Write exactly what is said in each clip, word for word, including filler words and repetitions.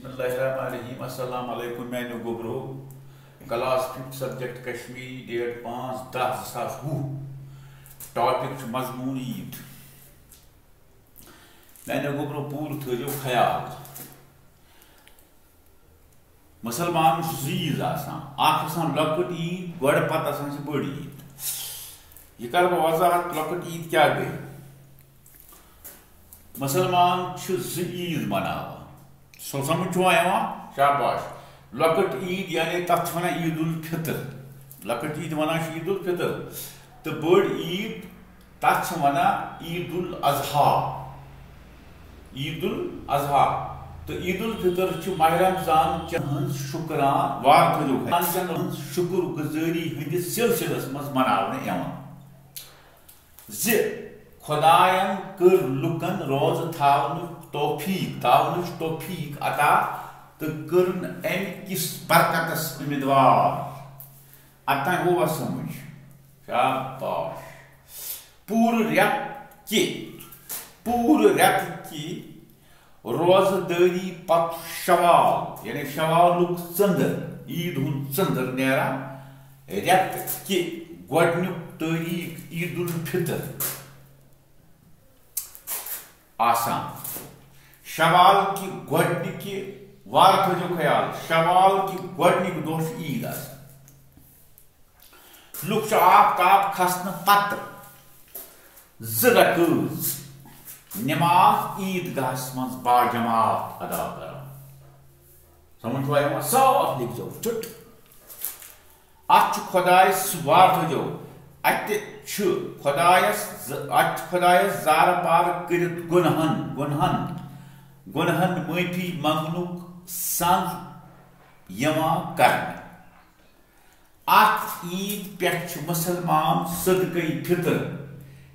بسم اللہ الرحمن الرحیم۔ السلام علیکم میانیو گوبرو۔ Class fifth, subject Kashmiri, date پانٛژھ دَہ زٕ ساس وُہ۔ ٹاپک چھُ مضمون عید۔ میانیو گوبرو، پوٗرٕ تھٲیزیو خیال۔ مسلمانن چھُ زٕ عیٖد آسان، اکھ آسان لۄکٕٹ عیٖد، گۄڈٕ پتہٕ آسان چھِ بٔڑ عیٖد۔ یہِ کرٕ بہٕ وضاحت، لۄکٕٹ عیٖد کیٛاہ گٔے۔ مسلمان چھِ زٕ عیٖد مناوان۔ سو سمجھ چھُوا یِوان؟ شاباش۔ لۄکٕٹ عیٖد یعنی تَتھ چھِ وَنان عیٖد الفطر۔ لۄکٕٹ عیٖد وَنان چھِ عیٖد الفطر۔ تہٕ بٔڑ عیٖد، تَتھ چھِ وَنان عیٖد الاضحیٰ۔ عیٖد الاضحیٰ تہٕ عیٖد الفطر چھِ ماہِ رمضان چٮ۪ن ہٕنٛز شُکران، وارٕ تھٲیِو خۄدایَن چٮ۪ن ہٕنٛز شُکر گُزٲری ہٕنٛدِس سلسلس منٛز مناونہٕ یِوان۔ زِ خۄدایَن کٔر لُکَن روزٕ تھاونُک توفیٖق، تھاونٕچ توفیٖق عطا تہٕ کٔرٕن اَمہِ کِس برکتس اُمیٖدوار۔ اَتھ تام گوٚوا سمجھ؟ شاباش۔ پوٗرٕ رٮ۪تہٕ کہِ، پوٗرٕ رٮ۪تہٕ کہِ روزٕ دٲری پتہٕ شوال، یعنی شوالُک ژٔنٛدٕر، عیٖد ہُنٛد ژٔنٛدٕر نیران رٮ۪تہٕ کہِ گۄڈٕنیُک تٲریٖخ عیٖد الفطر آسان۔ شوال کہِ گۄڈٕنِکہِ، وارٕ تھٲیزیو خیال، شوال کہِ گۄڈٕنِکۍ دۄہ چھِ عیٖد آسان۔ لُکھ چھِ آفتاب کھسنہٕ پتہٕ زٕ رکٲژ نماز عیٖد گاہس منٛز باجماعت ادا کران۔ سمجھ چھُوا یِوان؟ صاف لیکھزیو، چُٹ۔ اتھ چھُ خۄدایس وارٕ تھٲیزیو، اتہِ چھُ خۄدایس ز-، اتہِ چھُ خۄدایس زارٕ پار کٔرِتھ گۄنہن، گۄنہن، گۄنہن معٲفی منٛگنُک سنٛز یِوان کرنہٕ۔ اتھ عیٖد پٮ۪ٹھ چھِ مُسلمان صدقے فطر،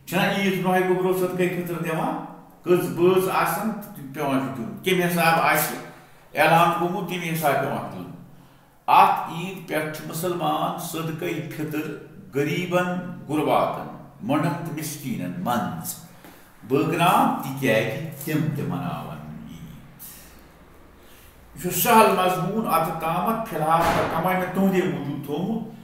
چھِنہ عیٖد برونٛہے گوٚبرو صدقے فطر دِوان؟ کٔژ بٲژ آسن تہٕ پٮ۪وان چھُ دیُن، کَمہِ حساب آسہِ اعلان گوٚمُت، تَمہِ حساب پٮ۪وان دیُن۔ اتھ عیٖد پٮ۪ٹھ چھِ مُسلمان صدقے فطر غریٖبن، غُرباتن، مۄنڈن تہٕ مِسکیٖنن منٛز بٲگراوان، تِکیازِ تِم تہِ مناون عیٖد۔ یہِ چھُ سہل مضموٗن، اتھ تامتھ فی الحال تہٕ کمائے مےٚ تُہنٛدے موٗجوٗب تھوٚومُت۔